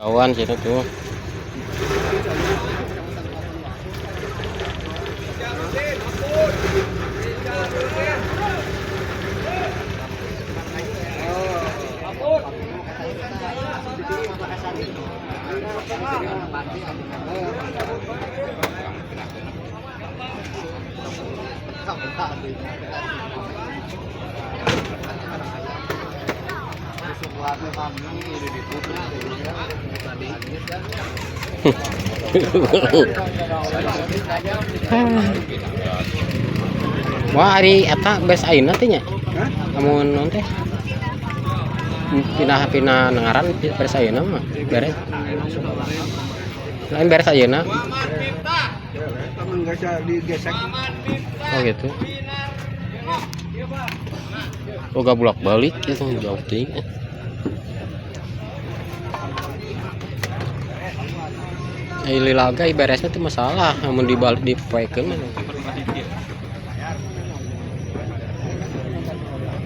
Kawan situ tuh. Wah, ari eta beres ayeuna teh nya. Amun naon teh? Pindah-pindah ngaran beres ayeuna mah. Beres. Lain beres ayeuna. Enggak bisa digesek. Oh gitu. Oh gak bolak-balik gitu jauh teuing. Ai lila ge beresna teh masalah amun dibalik dipoekeun mah.